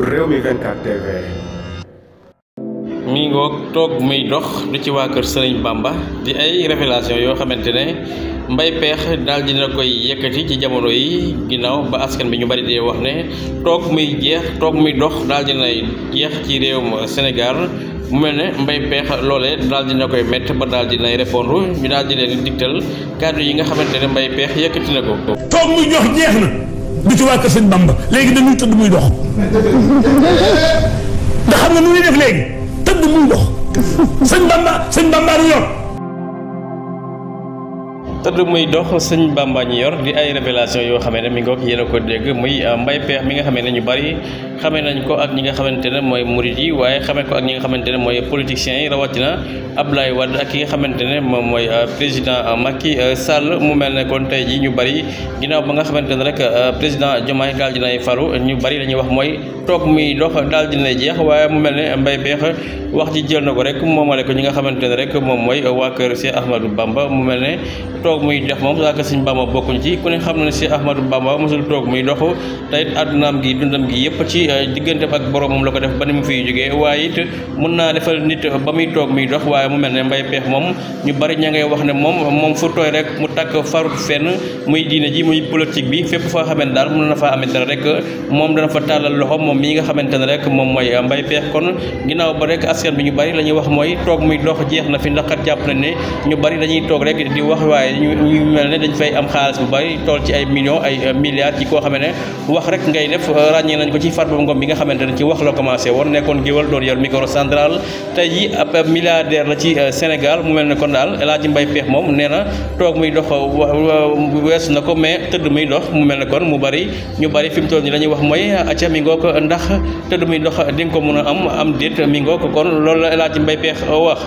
Rewmi 24 TV. mi ngoog toog muy dox du ci waa kër Sëriñ Bamba di ay révélation yoo xamante ne Mbaye Pekh daal dina koy yëkkati ci jamono yi ginnaaw ba askan bi ñu bari di wax ne toog muy dox daal dinay jeex ci réewum Sénégal mu mel ne Mbaye Pekh loolee daal dina koy métti ba daal dinay répondre ñu daal di leen digtal kàddu yi nga xamante ne Mbaye Pekh yëkkati na ko. toog muy dox jeex na du ci waa kër Sëriñ Bamba léegi dañuy tëdd muy dox ndax xam nga nu ñuy def léegi. tëdd muy dox sëñ Bamba ñu yor tëdd muy dox sëñ Bamba ñu yor di ay révélation yoo xamee ne mi ngoog yéen a ko dégg muy Mbaye Pekh mi nga xamee ne ñu bari xamee nañ ko ak ñi nga xamante ne mooy murid yi waaye xamee ko ak ñi nga xamante ne mooy politiciens yi rawatina Abdoulaye Wade ak ki nga xamante ne moom mooy président Macky Sall mu mel ne kon tey ji ñu bari ginnaaw ba nga xamante ne rek président Diomaye daal dinay falu ñu bari la ñuy wax mooy toog muy dox daal dinay jeex waaye mu mel ne Mbaye Pekh wax ji jël na ko rek moomale ko ñi nga xamante ne rek moom mooy waa kër Cheikh Ahmadou Bamba mu mel ne toog muy dox moom waa kër Sëriñ Bamba bokkuñ ci ku ne xam na ne Cheikh Ahmadou Bamba mosul toog muy dox te it addunaam gi dundam gi yëpp ci diggante ak borom moom la ko def ba ni mu fiy jógee waaye it mën naa defal nit ba muy toog muy dox waaye mu mel ne Mbaye Pekh moom ñu bari ña ngay wax ne moom fu tooy rek mu takk farut fenn muy diine ji muy politique bi fépp foo xamante daal mën na faa amee dara rek moom dana fa tàllal loxo moom mii nga xamante ne rek moom mooy Mbaye Pekh kon ginnaaw ba rek askan bi ñu bari la ñuy wax mooy toog muy dox jeex na fi ndax kat jàpp nañ ne ñu bari dañuy toog rek di wax waaye ñu mel ne dañ fay am xaalis bu bari tool ci ay millions ay milliards ci koo xam ne wax rek ngay def ràññee nañ ko ci Farba Ngom bi nga xamante ne ci wax la commencé woon nekkoon géwal doon yor micro central tey ji ab milliardaire la ci Sénégal mu mel ne kon daal El Hadji Mbaye Pekh moom nee na toog muy dox weesu na ko mais tëdd muy dox mu mel ne kon mu bari ñu bari fi mu toll nii la ñuy wax mooy acca mi ngoog ndax tëdd muy dox di nga ko mën a am déet mi ngoog kon loolu la El Hadji Mbaye Pekh wax.